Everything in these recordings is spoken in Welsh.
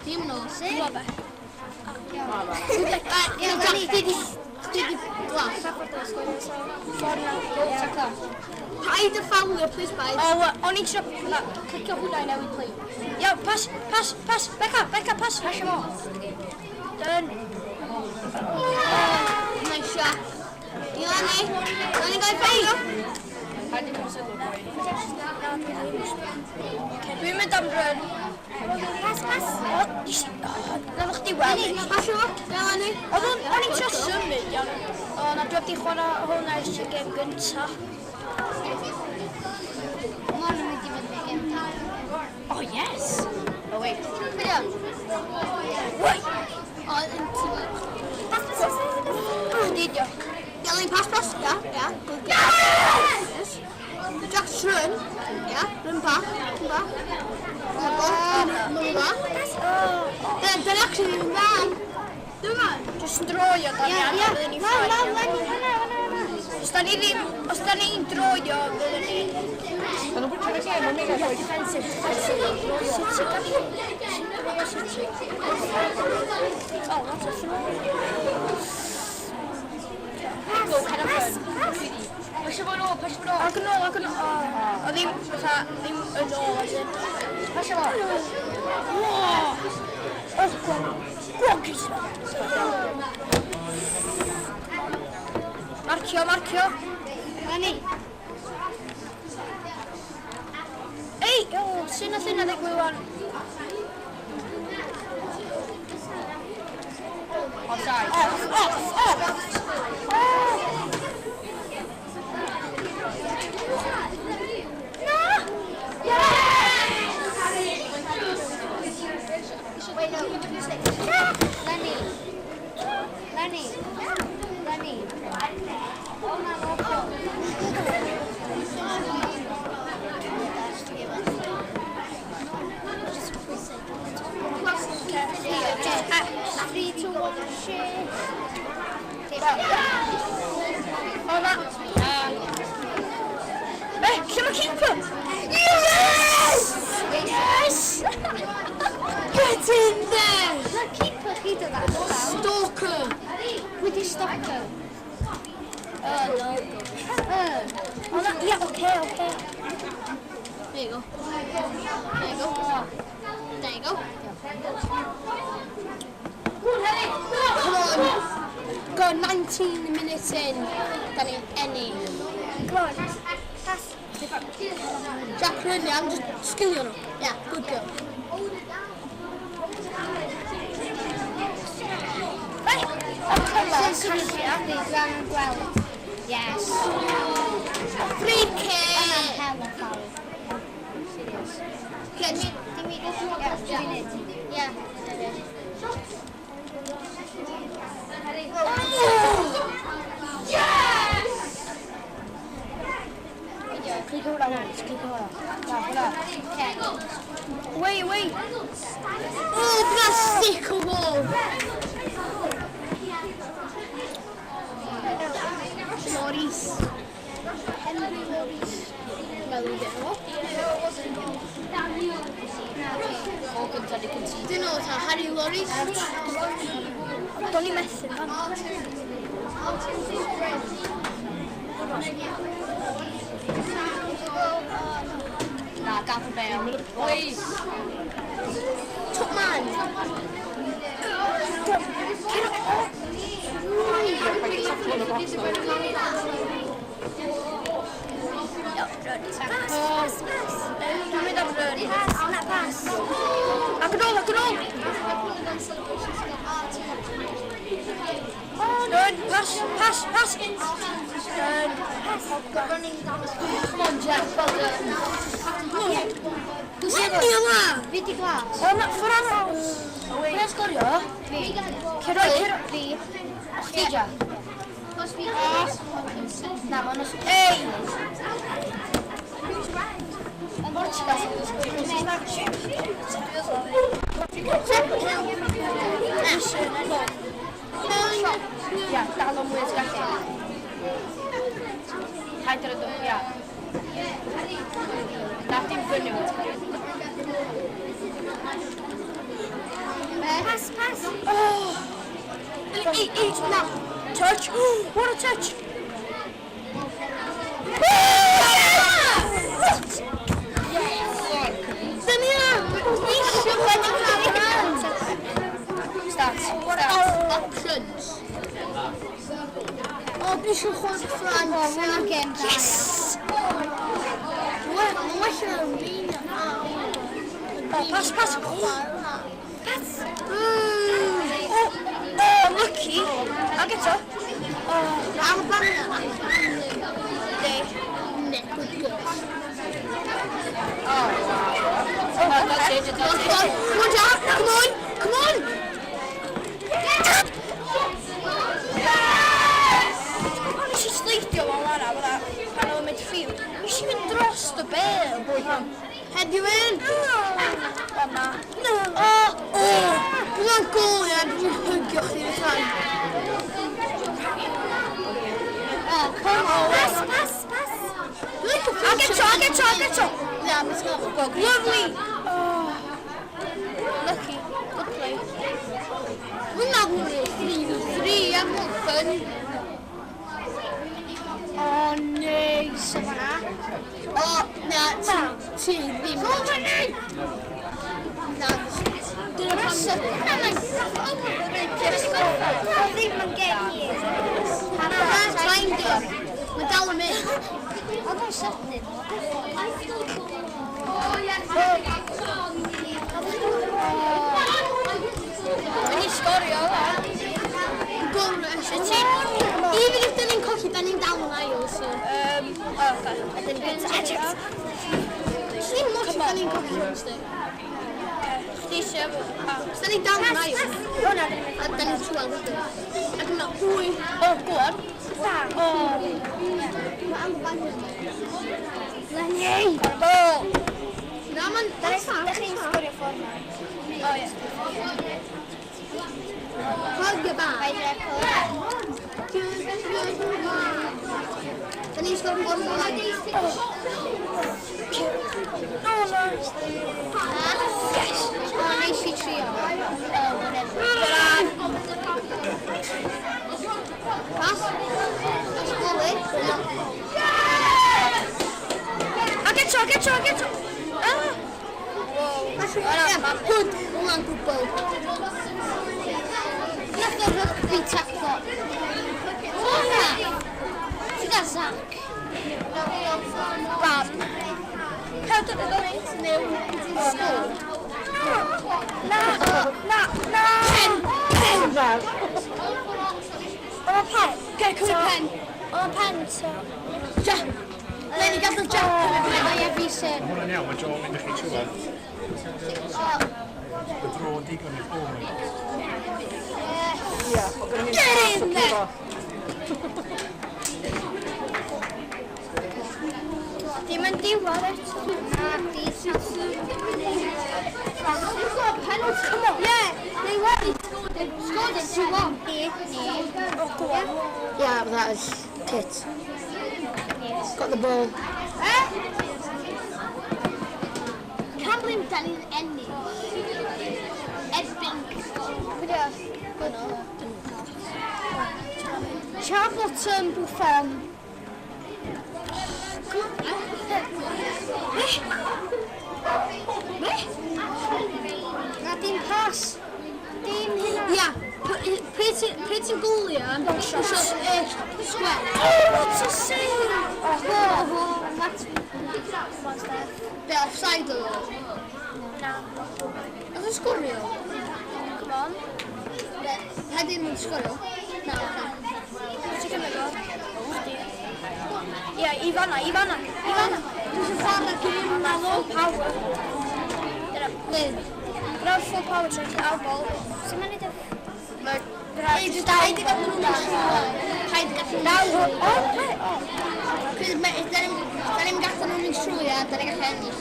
Dim yn ôl. Sut? Chdi di glas. Paid y ffawlio, please, paid. O, o'n i'n trio... Na, clicio hwnna i newid play. Iawn, pas, pas, pas, Beca, Beca, pas. Pasio fo. Done. Nice shot. I Lenny. Lenny gael ffawlio. Dwi'n mynd am run. Pas, pas. O, nes i... O, na fo chdi weld. Lenny, pasio fo. Ia, Lenny. Oedd o'n i'n trio symud, iawn. O, na dwi wedi chwarae hwnna ers y gêm gynta. Mae'n mynd i fynd i gêm da. Oh, yes. Oh, wait. Pideo. Wait. O, yn ti. Pas, pas, pas, pas, pas. Chdi dio. Ia, Lenny, pas, pas. Ia, ia. Good girl. Yes. Jack, run. Ia, run bach. Run bach. Run bach. Pas. Dyna actually yn dda. Dyma. Just droio, da ni Ia, angen, ia. byddwn ni Na, fine. na, Lenny, hwnna, hwnna, hwnna. Os da ni ddim, os da ni'n droio, byddwn ni... Maen nhw'n bwyta y gêm, yn mynd Defensive, defensive. Sut ti'n gallu... Sut ti'n Oh, that's a throw. Pas, pas, pas. Pasio fo nôl, pasio fo nôl. Ac yn ôl, ac yn ôl. O, ddim, fatha, ddim yn ôl, as in. Pasio fo. Wow! Oh, go on. Go on, Chris. Marcio, marcio. Lenny. Ei, o, sut nath hynna ddigwydd wan? Offside. Off, off, off! Oh. Na! Yes! Wait, no. Lenny. Lenny. Lenny. Oh, na, no. Just X. 3, 2, 1, shit. O, na. Eh, lle mae keeper? Yes! Yes! Get in there! Na, keeper chi dod ar. Stalker. Pwy di stalker? Oh, no. O, na, ia, oce, oce. There you go. There you go. There you go. Come on. Go 19 minutes in. Da ni'n ennill. Come on. Pass. Jack, run, I'm just skillio nhw. Yeah, good girl. Ei, o, come on. Dwi angen gweld. Yes. Free kick! Hell of foul. Serious. Okay, Dim i... Yeah, dwi'n neud. Yeah. Oh! Yes! Clicio hwnna, clicio hwnna. Na, hwnna. Wait, wait. Oh, that's sick o wall. Lloris. Henry Lloris. Meddwl gen o. O, gyntaf ni concede. Dyn nhw, ta Harry Lloris. Do'n i methu, fan. Na, Gareth Bale. Please. Top man. Pass, pass, pass. Dwi'n mynd am run. Pass, na, pass. Ac yn ôl, ac yn ôl. Run, pass, pass, pass. Run. Come on, Jack. Well done. Lenny yma. Fi di glas. O, na, ffordd arall. Pwy sgorio? Fi. Ceroi, ceroi. Fi. O, chdi, Jack? Os fi glas. Na, ma'n os... Ei! Portugal. Ia, dal o mwy o gallu. Paid ar y dŵr, ia. Na, dim fyny wyt. Eight, eight, na. Touch. What a touch. Dyn ni am eisiau Start. Start. Options. O, dwi eisiau chwarae France. Yes! Mae'n well yn Armenia. Oh, pass, pass. Pass. Oh, oh, lucky. I'll get her. Oh, Albania. day. Ne, good girl. Oh, okay. Come on, come on, Jack. Come on, come on. Pan nes i sleidio mewn fan'na, fan'na, pan oedd midfield, nes i fynd dros y bel. Head you in. O, na. No. Oh, oh. Dwi'n gol, ie. Dwi'n hygio chdi fy rhan. Oh, come on. Pass, pass, pass. Dwi'n licio I'll get you, I'll get you, I'll get you. Na, let's go. Go, lovely. Oh. Lucky. Good play. Dwi'n meddwl nhw'n 3v3, I'm not fun. Oh, nice. O fan'na. O, na, ti ddim. Go fyny! Na, dyna pam... Na, mae'n... Ddim yn gen i. Na, trying to. Mae dal yn mynd. Oedd o'n sydyn. Yn i sgorio, e. Go, Rush. Even if dyn ni'n colli, dyn ni'n dal yn ail, so... Oh, okay. Dyn ni'n gyntaf. Dim lot if dyn ni'n colli, honestly. Chdi eisiau... Ah. Os dyn ni'n dal yn ail, O, na, dyn ni'n a dyn ni'n trwad wedyn. Ac yna, wyth... O, go on. Oh. Mae Albania. Lenny! Ball. Na, mae'n... Da chi'n sgorio ffordd na. Oh, yeah. Hug bye. Dyn ni'n sgorio ffordd na. Oh, no. Yes! O, neis i trio. Oh, whatever. Pass. Slowly. I'll get you, I'll get you, I'll get you. Ah. Whoa. Yeah, good. Hwnna'n good ball. Nath o rygbi taclo. Hwnna! Ti gael Zach. Bam. How did it go? Score. Na, na, na. Pen. Pen. O, pen. Okay, come on, pen. O, pen, so... Jack. Lenny, gadael Jack. O, ie, fi sy'n... Hwna'n iawn, mae Joe yn mynd i chi trwad. Y dro yn digon i'r bol. Ia, o gynnu ni'n Get in there. Dim yn diwedd eto. Na, di... Penalty. Come on. Yeah, they won. They scored it 2-1. Oh, go on. Yeah, but that is kit. Got the ball. Eh? Can't believe dan ni'n ennill. Erbyn... Pwy Charlotte Buffon. Be? Be? Na, dim pas. Dim hynna. Ia, pryd ti'n gwylio, pwysio square. Oh, what a save! Oh, oh, what? Be, offside oedd o? Na. Oedd o'n sgorio? Come on. Be, Hedyn yn sgorio? Na, oce. Ti'n cymryd o? Chdi. Ie, i fanna, i fanna, i fanna. Dwi'n eisiau chwarae gêm Na, full power. Dyna. Lyn. Dyna full power trwy our ball. Sut mae'n neud o? Ei, jyst paid i gadw nhw'n mynd trwy. Paid i gadw nhw'n mynd trwy. O, ple? O. Cos da ni'n gadw nhw'n mynd trwy a da ni'n gallu ennill.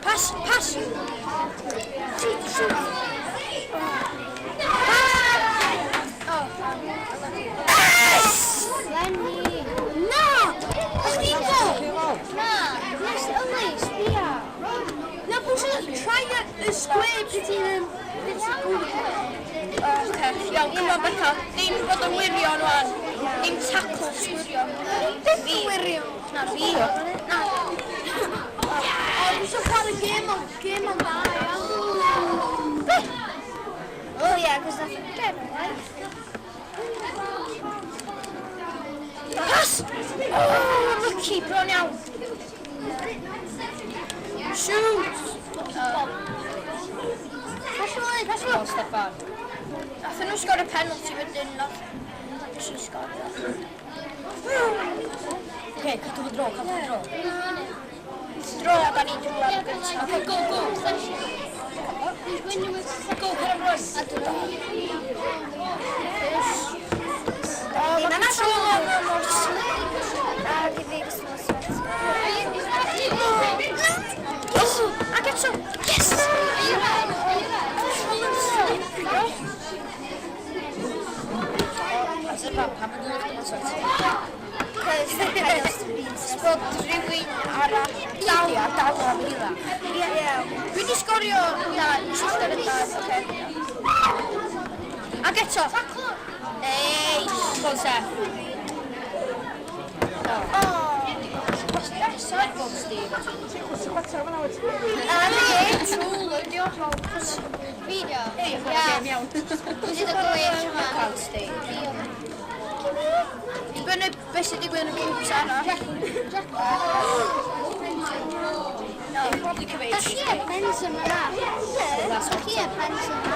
Pass, pass. Shoot, shoot. Pass! Oh. Yes! Lenny. Na! Ych chi'n go? Na. Nes, yli, sbia. Na, pwysio triangle. Y square pryd ti'n... Oce, iawn, come on Beca. Dim bod yn wirion wan. Dim tackles wirion. Beth yn wirion? Na, fi. Na. O, dwi eisiau chwarae gêm o'n gêm o'n dda, iawn. Oh yeah, cos nath... Right? Pass! Oh, lucky, bron iawn. Shoot! Pass o, pass o. Oh, Stefan. Nath nhw sgorio penalty wedyn, nath ti sgorio. Oce, cadw fo draw, cadw fo draw. Draw, da ni drwy ar y gyntaf. Oce, go, go. Go, cer am run. O, mae'n control o'n mor Na, di fi just mor sweat. Yes! Ac eto! Yes! Control yn slipio. Stefan, pam yn ddod yn sweat? Cos Bod rhywun arall dal a dal am hila. Yeah. Dwi wedi sgorio, na, nes i sgorio da, oce. Ac eto. Neis. Go on, Steph. Oh. What's that side ball, Steve? A fi. Trwl ydi o. Fi dio. Ie. Dwi wedi dod gwell yma. Cael Steve. Dibynnu beth sy'n digwydd yn y grŵps arall. No, probably Da cyfeich. chi e Benzema na? Da chi e Benzema?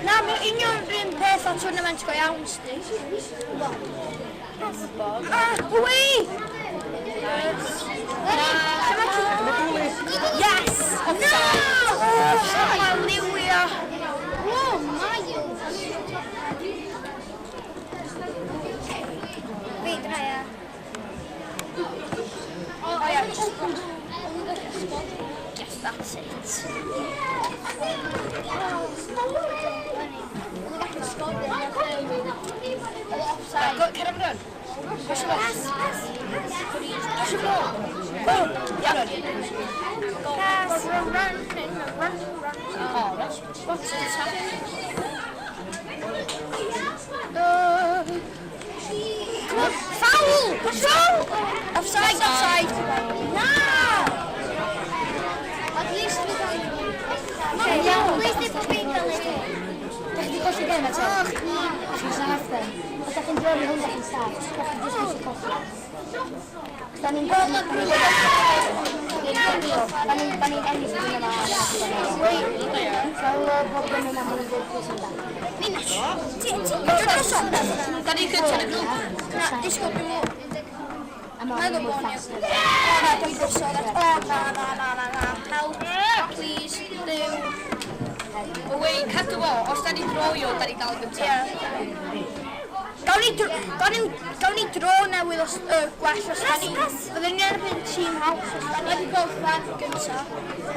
Na, mae'n union yr un peth o tournament go iawn, sti. Ah, away! Yes! No! Hallelujah! Oh, miles. Fi, dyna ia. Oh, yeah. Yes, that's it. Offside. Go, cer am run. Pass y ball. Pass, pass, Pass y ball. Go. Iawn. pass. Run, run, run, run. Oh, that's... What's this happening? Come on, foul! Foul! Offside, offside. Na! At least we got... Okay, at least they put me in the Da chi wedi colli gêm eto? Da chi'n saff then. Os da chi'n droi hwn, da chi'n saff. Da chi'n just eisiau colli. Da ni'n Da ni'n ennill yn yma. Fel bob dim yna, maen nhw'n dweud pwy sy'n da. Ti'n drosodd? Da ni'n gyntaf yn y grŵp. Na, disgwyl, dwi'n mwyn. A mae'n mwy faster. O, na, dwi'n drosodd. O, na, na, na, na, na. Help, please, do. Away, cadw fo. Os da ni'n drawio, da ni dal gyntaf. Ie. Gawn ni draw newydd os, gwell os da ni... Fyddwn ni'n erbyn tîm house os da ni'n gorffen gyntaf. O,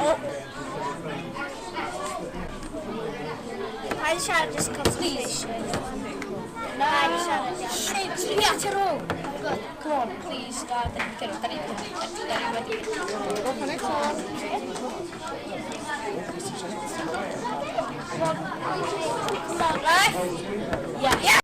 Paid siarad, just concentration. Paid siarad, iawn. shit, sbia ti ar ôl. Come on, please, da, da, da, da, da, da, da, wedi. Go for next one. Come on, right? Yeah.